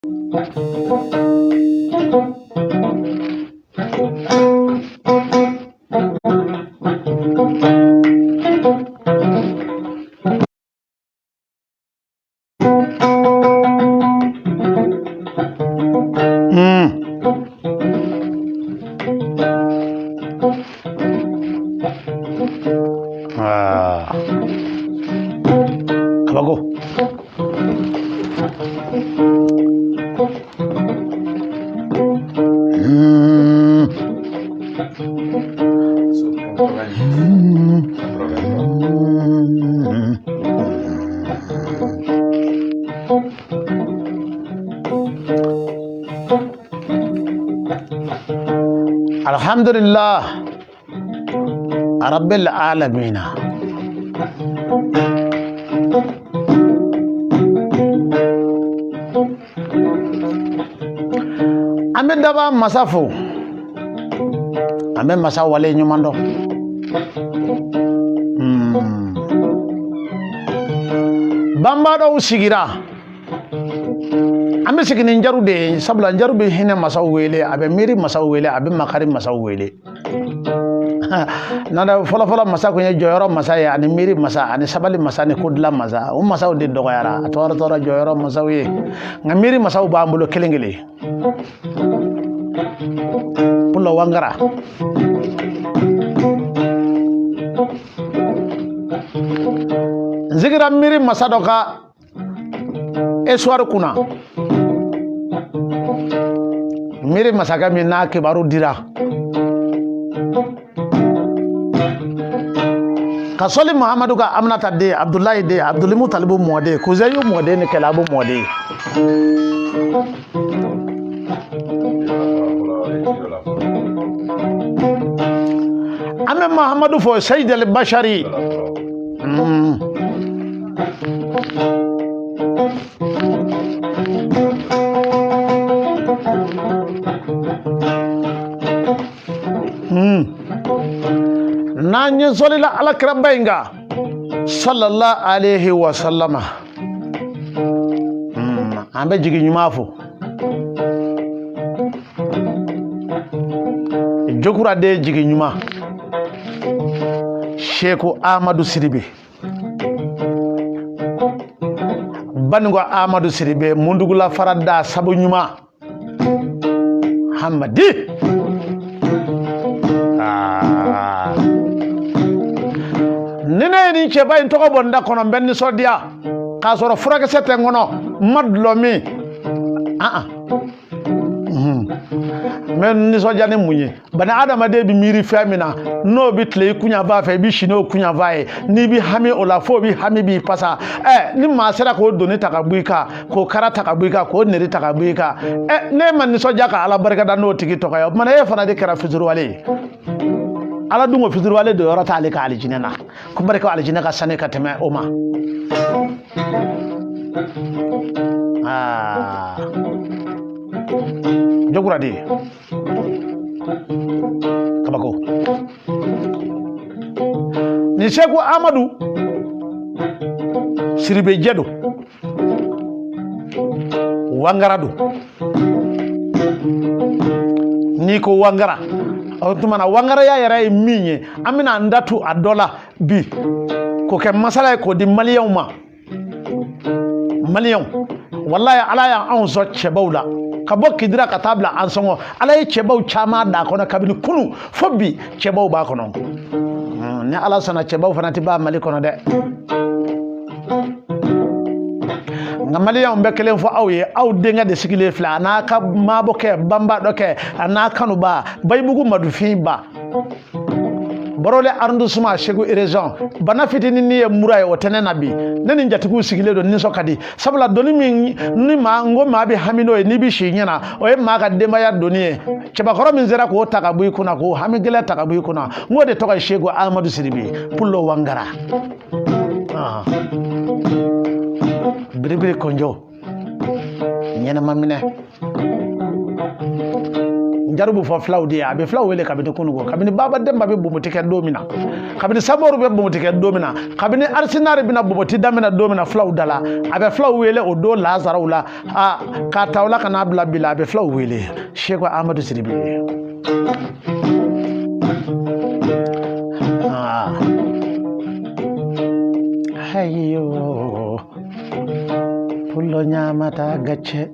Ah. Kabako. Alhamdulillah rabbil alamina. An bɛ daba masa fo, an bɛ masa wale ɲuman dɔn. Banbaadɔw sigira, an bɛ sigi ni njaru de ye, sabula njaru bɛ hinɛ masaw wele, a bɛ miiri masaw wele, a bɛ makari masaw wele. N'o tɛ fɔlɔfɔlɔ masa kun ye jɔyɔrɔ masa ye, ani miiri masa, ani sabali masa, ni kodilan masa. O masaw de dɔgɔyara, a tɔɔrɔ tɔɔrɔ jɔyɔrɔ masaw ye, nka miiri masaw b'an bolo kelen kelen. Pulo Wangara. N sigira miiri masa dɔ ka histoire kunna, miiri masakɛ min n'a kibaru dira ka sɔli Muhamadu ka Aminata den, Abdulayi den, Abdulimutalibu mɔden, Kuzeyu mɔden ni Kɛlabu mɔden. An bɛ Muhamadu fɔ Seyidali Bashari. N'an ye sɔlila ala kiraba in kan sallallahu alaihi wa sallama, an bɛ jigi ɲuman fo jokura den jigi ɲuman Seku Amadu Sidibe, Banikɔ Amadu Sidibe, Mundugula farada sabu ɲuman Hamadi. Ni ne ye nin cɛba in tɔgɔ bɔ n da kɔnɔ, n bɛ nisɔndiya k'a sɔrɔ furakisɛ tɛ n kɔnɔ, n ma dulɔ min. N bɛ nisɔndiya ni mun ye? Bani adamaden bɛ miiri fɛn min na, n'o bɛ tile i kunyanfan fɛ, i bɛ si n'o kunyanfan ye, n'i bɛ hami o la f'o bɛ hami b'i pasa. Ni maa sera k'o doni ta ka bɔ i kan, k'o kara ta ka bɔ i kan, k'o neri ta ka bɔ i kan, n'e ma nisɔndiya ka Ala barika da n'o tigi tɔgɔ ye, o tuma e fana de kɛra fitiriwale ye. Ala dun ko fitiriwale don yɔrɔ t'ale ka alijinɛ na, ko barika alijinɛ ka sani ka tɛmɛ o ma. Jokura de kabako ni Seku Amadu Sidibe jɛ don, Wangara don. N'i ko Wangara, o tuma na wangaraya yɛrɛ ye min ye, an bɛna an da tu a dɔ la bi k'o kɛ masala ye k'o di maliyɛnw ma. Maliyɛnw, walayi Ala y'anw sɔn cɛbaw la, ka bɔ Kidira ka taa bila an sɔngɔ. Ala ye cɛbaw caman d'a kɔnɔ kabini kunu fo bi, cɛbaw b'a kɔnɔ. Ni Ala sɔnna, cɛbaw fana tɛ ban Mali kɔnɔ dɛ. Nka maliyɛnw bɛ kelen fɔ aw ye, aw denkɛ de sigilen filɛ, a n'a ka maabɔkɛ banbadɔkɛ, a n'a kanuba Bayibugu Madufin ba, Barole arrondissement, Segu région. Bana fitinin ye mura ye, o tɛ ne na bi. Ne ni jatigiw sigilen don, nisɔn ka di, sabula doni min ni maa n ko maa bɛ hami n'o ye, n'i bɛ si ɲɛna, o ye maa ka denbaya doni ye. Cɛbakɔrɔ min sera k'o ta ka bɔ i kunna, k'o hami gɛlɛn ta ka bɔ i kunna, n k'o de tɔgɔ ye Seku Amadu Sidibe Pulo Wangara. Biribiri kɔnjɔ ɲɛnama minɛ Njaru bɛ fɔ filaw de ye, a bɛ filaw wele kabini kununko, kabini Baba Denba bɛ bonboti kɛ don min na, kabini Samori bɛ bonboti kɛ don min na, kabini Arisinari bɛna bonboti daminɛ don min na filaw da la, a bɛ filaw wele o don lazaraw la. Aa, k'a ta o la ka n'a bila bi la, a bɛ filaw wele. Seko Amadu Sidibe. Aa, hayo pullo ñaamata gacce.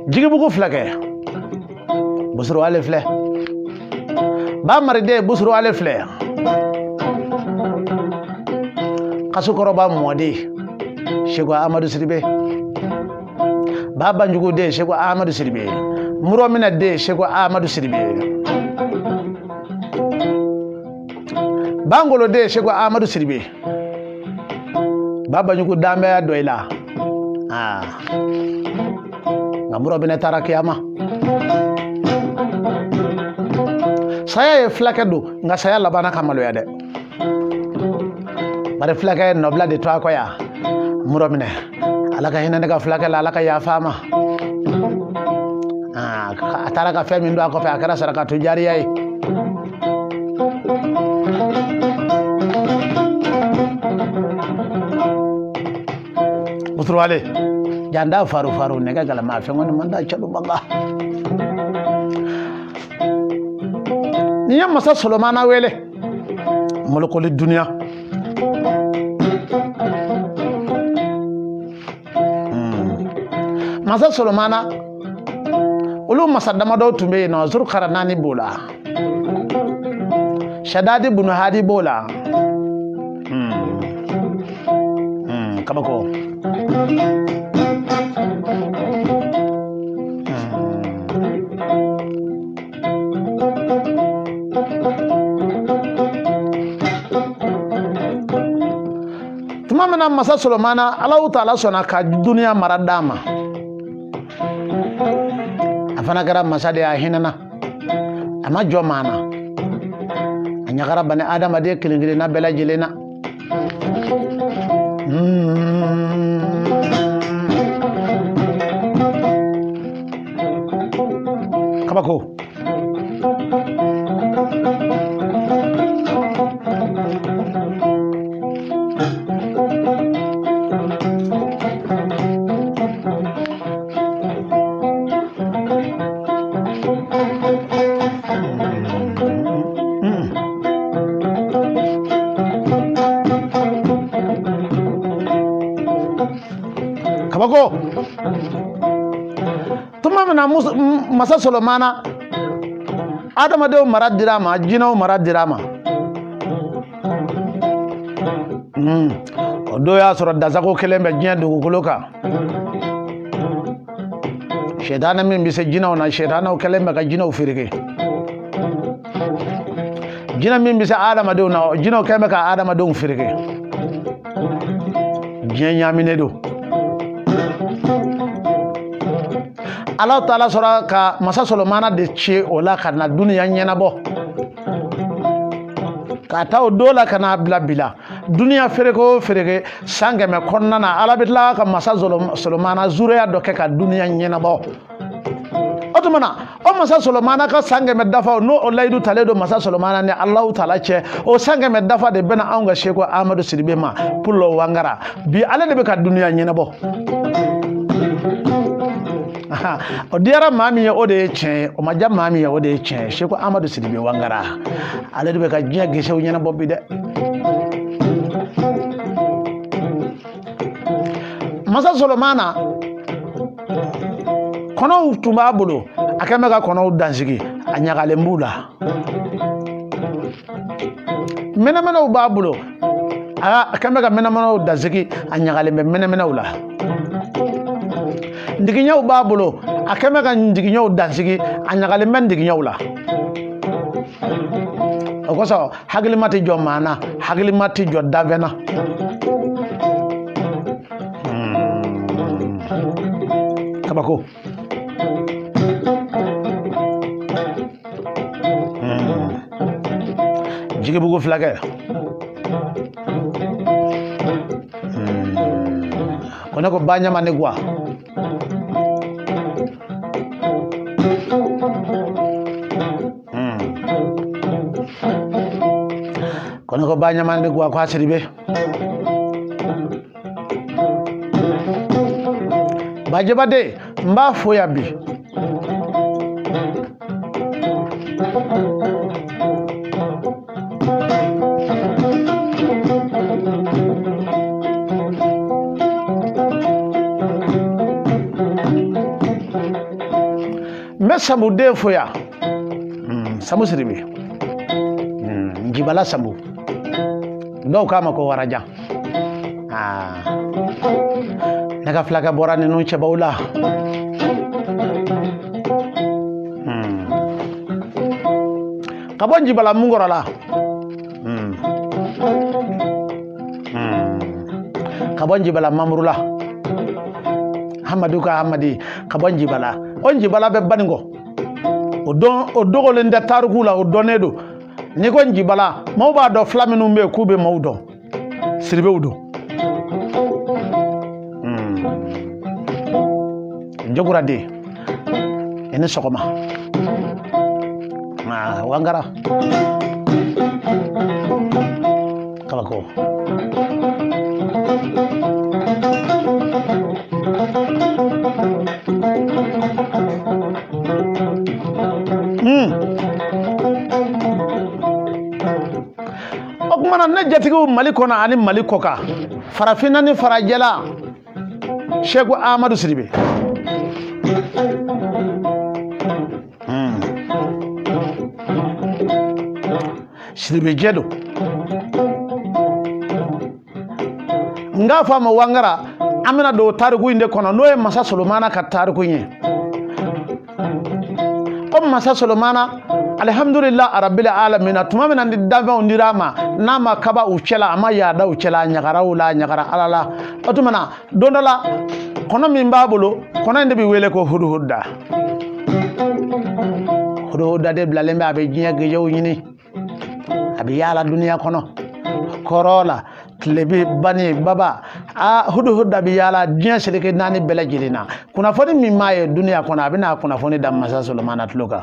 Jigibugu filakɛ Busuru ale filɛ, ba mariden Busuru ale filɛ, kasukɔrɔba mɔden Seko Amadu Sidibe, ba banjugu den Seko Amadu Sidibe, murɔminɛ den Seko Amadu Sidibe, bangolo den Seko Amadu Sidibe, ba banjugu danbɛya dɔ i la. Aa, nka murɔminɛ taara kiyama. Saya ye fulakɛ don, nka saya labanna ka maloya dɛ. Bari fulakɛ ye nɔbila de to a kɔ yan. Murɔminɛ, Ala ka hinɛ ne ka fulakɛ la, Ala ka yafa a ma. A taara ka fɛn min don a kɔfɛ, a kɛra sarakatu jariya ye. Muturuwale janda faru faru nɛgɛ galama fɛn kɔni man da cɛlu banga. N'i ye masa Solomana wele, molokoli duniya, masa Solomana, olu masa damadɔ tun bɛ yen nɔ. Zurukara naani b'o la, Sadadi bunu Hadi b'o la. Kabako. Tuma min na masa Solomana, Alahu Taala sɔnna ka duniya mara d'a ma, a fana kɛra masa de ye. A hinɛna, a ma jɔ maa na, a ɲagara bani adamaden kelen kelenna bɛɛ lajɛlen na. Kabako. Kabako. Tuma min na masa Solomana, adamadenw mara dira a ma, jinɛw mara dira a ma. O don y'a sɔrɔ dansago kelen bɛ diɲɛ dugukolo kan. Sɛtanɛ min bɛ se jinɛw na, sɛtanɛw kɛlen bɛ ka jinɛw fereke. Jinɛ min bɛ se adamadenw na, jinɛw kɛlen bɛ ka adamadenw fereke. Diɲɛ ɲaaminen don. Ala Taala sɔrɔ ka masa Solomana de ci o la ka na duniya ɲɛnabɔ. Ka taa o don la ka n'a bila bi la, duniya fereke o fereke, san 100 kɔnɔna na, Ala bɛ tila ka masa Solomana zureya dɔ kɛ ka duniya ɲɛnabɔ. O tuma na, o masa Solomana ka san 100 dafa, n'o o layidu talen don masa Solomana ni Alahu Taala cɛ, o san 100 dafa de bɛna anw ka Seko Amadu Sidibe ma. Pulo Wangara, bi ale de bɛ ka duniya ɲɛnabɔ. O diyara maa min ye, o de ye tiɲɛ ye. O ma diya maa min ye, o de ye tiɲɛ ye. Seko Amadu Sidibe Wangara, ale de bɛ ka diɲɛ gesew ɲɛnabɔ bi dɛ. Masa Solomana kɔnɔw tun b'a bolo, a kɛn bɛ ka kɔnɔw dansigi, a ɲagalen b'u la. Mɛnɛmɛnɛw b'a bolo, a kɛn bɛ ka mɛnɛmɛnɛw dansigi, a ɲagalen bɛ mɛnɛmɛnɛw la. Ndigiɲɛw b'a bolo, a kɛn bɛ ka ndigiɲɛw dansigi, a ɲagalen bɛ ndigiɲɛw la. O kosɔn hakilima tɛ jɔ maa na, hakilima tɛ jɔ danfɛn na. Kabako. Jigibugu fulakɛ. Ko ne ko ba ɲama ni guwa. Ko ne ko ba ɲama ni guwa ko a Sidibe. Bajɛbaden n b'a fo yan bi. N bɛ Samuden fo yan. Samu Sidibe. Njibala Samu. Dɔw k'a ma ko warajan. Ne ka fulakɛ bɔra ninnu cɛbaw la. Ka bɔ Njibala mun kɔrɔ la. Ka bɔ Njibala Mamuru la. Hamadu ka Hamadi ka bɔ Njibala. O Njibala bɛ Banikɔ. O dɔn o dogolen tɛ tariku la, o dɔnnen don. N'i ko Njibala, maaw b'a dɔn fila minnu bɛ yen k'u bɛ maaw dɔn. Siribew don. Jogura den, i ni sɔgɔma. Wangara. Kabako. O tuma na ne jatigiw Mali kɔnɔ ani Mali kɔkan, farafinna ni farajɛla, Sɛku Amadu Sidibe. Sidibe jɛ don. N k'a fɔ a ma Wangara, an bɛna don tariku in de kɔnɔ, n'o ye Masa Solomana ka tariku ye. Ko Masa Solomana, alihamudulila arabili alamina, tuma min na ni danfɛnw dira a ma, n'a ma kaba u cɛla, a ma yaada u cɛla, a ɲagara u la, a ɲagara Ala la. O tuma na don dɔ la, kɔnɔ min b'a bolo, kɔnɔ in de bɛ wele ko huduhuda. Huduhuda de bilalen bɛ, a bɛ diɲɛ gejew ɲini, a bɛ yaala duniya kɔnɔ, kɔrɔ la, tilebi, bani, baba. A huduhuda bɛ yaala diɲɛ seleke naani bɛɛ lajɛlen na. Kunnafoni min b'a ye duniya kɔnɔ, a bɛna kunnafoni da Masa Solomana tulo kan.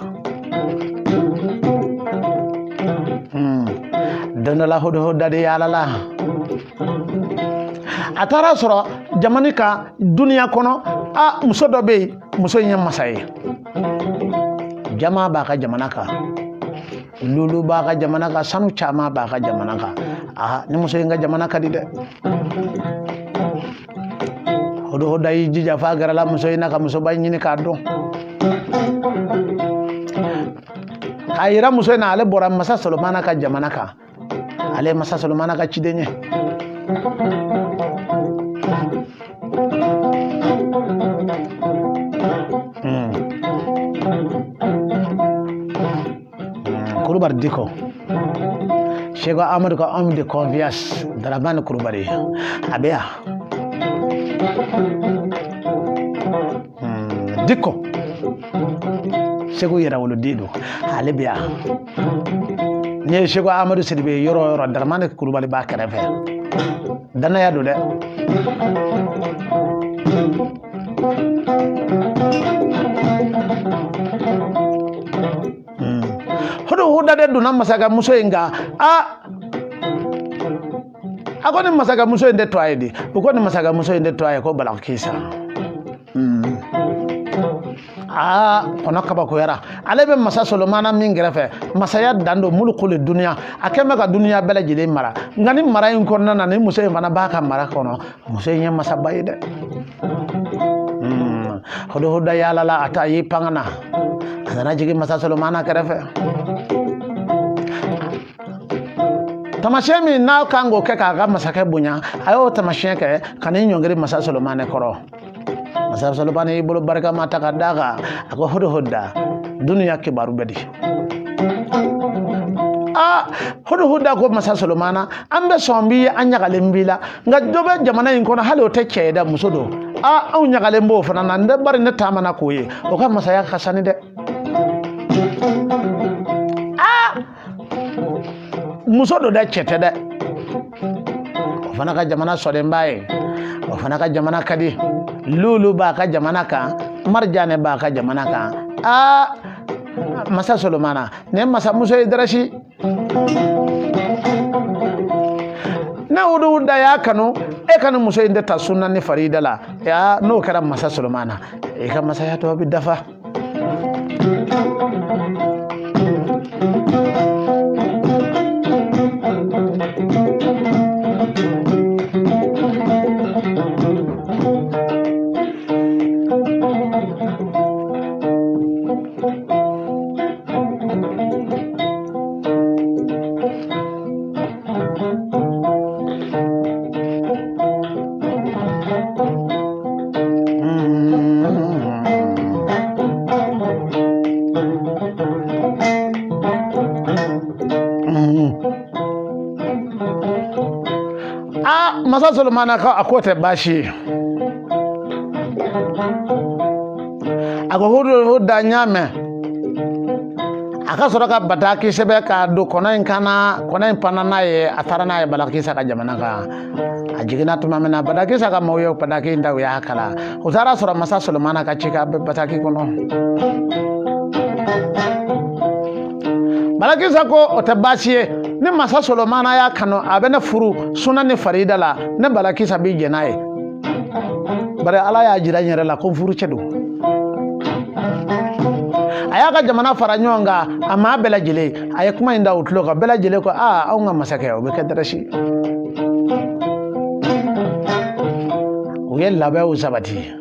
Don dɔ la, huduhuda de yaala la, a taara sɔrɔ jamana kan duniya kɔnɔ, a muso dɔ bɛ yen, muso in ye masa ye, jama b'a ka jamana kan, lulu b'a ka jamana kan, sanu caman b'a ka jamana kan. Aa, ni muso in ka jamana ka di dɛ. Huduhuda y'i jija f'a gɛrɛla muso in na ka musoba in ɲini k'a dɔn, k'a yira muso in na ale bɔra Masa Solomana ka jamana kan, ale ye Masa Solomana ka ciden ye. Kulubali Diko, Seko Amadu ka homme de confiance, Dramani Kulubali, a bɛ yan. Diko, Segu yɛrɛwoloden don, ale bɛ yan. N'i ye Seko Amadu Sidibe yɔrɔ o yɔrɔ, Dramani Kulubali b'a kɛrɛfɛ. Danaya don dɛ. Huduhuda de donna masakɛmuso in kan. A a ko ni masakɛmuso in de tɔgɔ ye di? U ko ni masakɛmuso in de tɔgɔ ye ko Balakisa. Aa, kɔnɔ kabakoyara. Ale bɛ masa Solomana min kɛrɛfɛ, masaya dan don, mulukuli duniya, a kɛn bɛ ka duniya bɛɛ lajɛlen mara. Nka ni mara in kɔnɔna na, ni muso in fana b'a ka mara kɔnɔ, muso in ye masaba ye dɛ. Huduhuda yaalala, a taa y'i pan ka na, a nana jigin masa Solomana kɛrɛfɛ. Tamasiyɛn min n'a kan k'o kɛ k'a ka masakɛ bonya, a y'o tamasiyɛn kɛ ka n'i ɲɔngiri masa Solomani kɔrɔ. Masa Solomani y'i bolo barikama ta ka d'a kan, a ko Huduhuda, duniya kibaru bɛ di? Aa, Huduhuda ko masa Solomana, an bɛ sɔn b'i ye, an ɲagalen b'i la, nka dɔ bɛ jamana in kɔnɔ, hali o tɛ cɛ ye dɛ, muso don. Aa, anw ɲagalen b'o fana na, n tɛ bari ne taamana k'o ye, o ka masaya ka sani dɛ. Aa, muso don dɛ, cɛ tɛ dɛ. O fana ka jamana sɔrɔlen b'a ye, o fana ka jamana ka di, lulu b'a ka jamana kan, marijanɛ b'a ka jamana kan. Aa, masa Solomana, nin ye masamuso ye dɛrɛsi. Ne Huduhuda y'a kanu, e ka nin muso in de ta sunna ni farida la. Yaa, n'o kɛra masa Solomana, i ka masaya tɔ bɛ dafa. Aa, masa Solomana ko a k'o tɛ baasi ye. A ko Huduhuda, n y'a mɛn. A ka sɔrɔ ka bataki sɛbɛn k'a don kɔnɔ in kan na. Kɔnɔ in panna n'a ye, a taara n'a ye Balakisa ka jamana kan. A jiginna tuma min na, Balakisa ka maaw ye bataki in ta, u y'a kalan. U taara sɔrɔ masa Solomana ka cikan bɛ bataki kɔnɔ. Balakisa ko o tɛ baasi ye, ni masa Solomana y'a kanu, a bɛ ne furu suna ni farida la, ne Balakisa b'i jɛn n'a ye. Bari Ala y'a jira n yɛrɛ la ko n furucɛ don. A y'a ka jamana fara ɲɔgɔn kan, a maa bɛɛ lajɛlen, a ye kuma in da u tulo kan. Bɛɛ lajɛlen ko aa, anw ka masakɛ, o bɛ kɛ dɛrɛsi. U ye labɛnw sabati.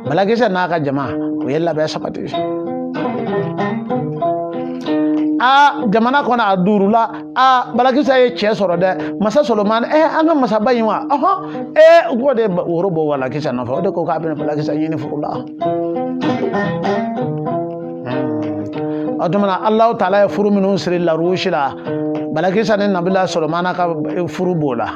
Balakisa n'a ka jama, u ye labɛn sabati. Aa, jamana kɔnɔ a duurula. Aa, Balakisa ye cɛ sɔrɔ dɛ, masa Solomani. Ɛ, an ka masaba in wa? Ɔhɔn. Ee, k'o de woro bɔ Balakisa nɔfɛ, o de ko k'a bɛna Balakisa ɲini furu la. O tuma na, Alahu taala ye furu minnu siri larusi la, Balakisa ni Nabila Solomana ka furu b'o la.